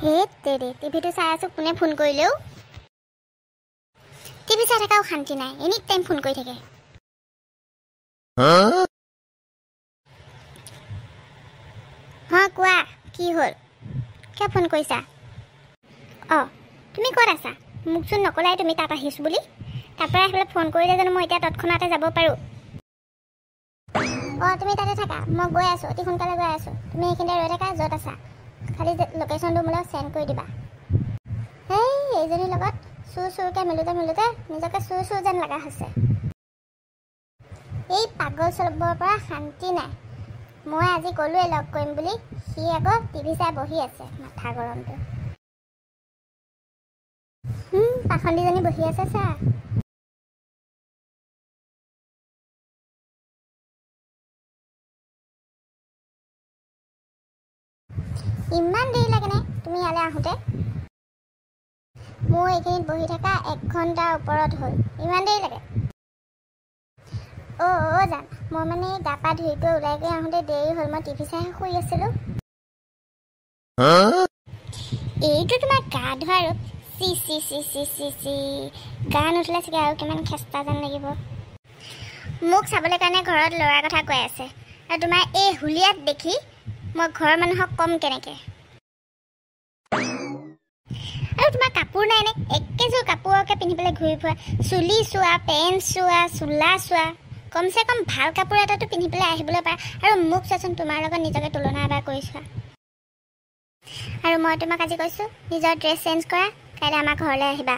হে তেৰে, টিভিটো চাই আছোঁ, কোনে ফোন কৰিলেও? টিভি চাই থকাও শান্তি নাই, এনি টাইম ফোন কৰি থাকে। অঁ কোৱা, কি হ'ল? কিয় ফোন কৰিছা? অঁ তুমি ক'ত আছা? মোকচোন নকলাই তুমি তাত আহিছোঁ বুলি। তাৰপৰা আহিবলৈ ফোন কৰিলে জানো মই এতিয়া তৎক্ষণাতে যাব পাৰোঁ? অঁ তুমি তাতে থাকা, মই গৈ আছোঁ, অতি সোনকালে গৈ আছোঁ। তুমি এইখিনিতে ৰৈ থাকা য'ত আছা, খালি লোকেশ্যনটো মোলৈ চেণ্ড কৰি দিবা। এই এইজনীৰ লগত চুৰ চুৰকৈ মেলোতে মেলোতে নিজকে চুৰ চুৰ যেন লগা হৈছে। এই পাগল চবৰ পৰা শান্তি নাই। মই আজি ক'লোৱে লগ কৰিম বুলি, সি আকৌ টিভি চাই বহি আছে, মাথা গৰমটো। পাখণ্ডীজনী বহি আছে চা। ইমান দেৰি লাগেনে তুমি ইয়ালৈ আহোঁতে? মোৰ এইখিনিত বহি থকা 1 ঘণ্টাৰ ওপৰত হ'ল, ইমান দেৰি লাগে? অ' অ' জান, মই মানে গা পা ধুই গৈ ওলাই গৈ আহোঁতে দেৰি হ'ল, মই টিভি চাই শুই আছিলোঁ। এইটো তোমাৰ গা ধোৱা ৰূপ? C C C C C C, গা নুধুলে চাগে আৰু কিমান খেস্তা যেন লাগিব। মোক চাবলৈ কাৰণে ঘৰত ল'ৰাৰ কথা কৈ আছে, আৰু তোমাৰ এই হুলিয়াত দেখি মই ঘৰৰ মানুহক ক'ম কেনেকৈ? আৰু তোমাৰ কাপোৰ নাইনে? একেযোৰ কাপোৰকে পিন্ধি পেলাই ঘূৰি ফুৰা, চুলি চোৱা, পেণ্ট চোৱা, চোলা চোৱা, কমচে কম ভাল কাপোৰ এটাতো পিন্ধি পেলাই আহিবলৈ পাৰা। আৰু মোক চোৱাচোন, তোমাৰ লগত নিজকে তুলনা এবাৰ কৰি চোৱা। আৰু মই তোমাক আজি কৈছোঁ, নিজৰ ড্ৰেছ চেঞ্জ কৰা, কাইলৈ আমাৰ ঘৰলৈ আহিবা।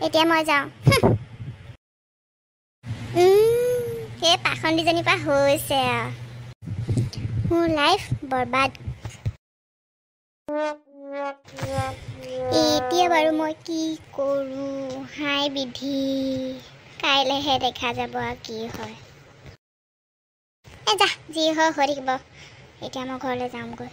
এতিয়া মই যাওঁ। সেই পাখণ্ডীজনীৰ পৰা হৈছে আৰু মোৰ লাইফ বৰবাদ। এতিয়া বাৰু মই কি কৰোঁ? হাই বিধি, কাইলৈহে দেখা যাব আৰু কি হয়। এ যা, যি হয় হৈ থাকিব। এতিয়া মই ঘৰলৈ যামগৈ।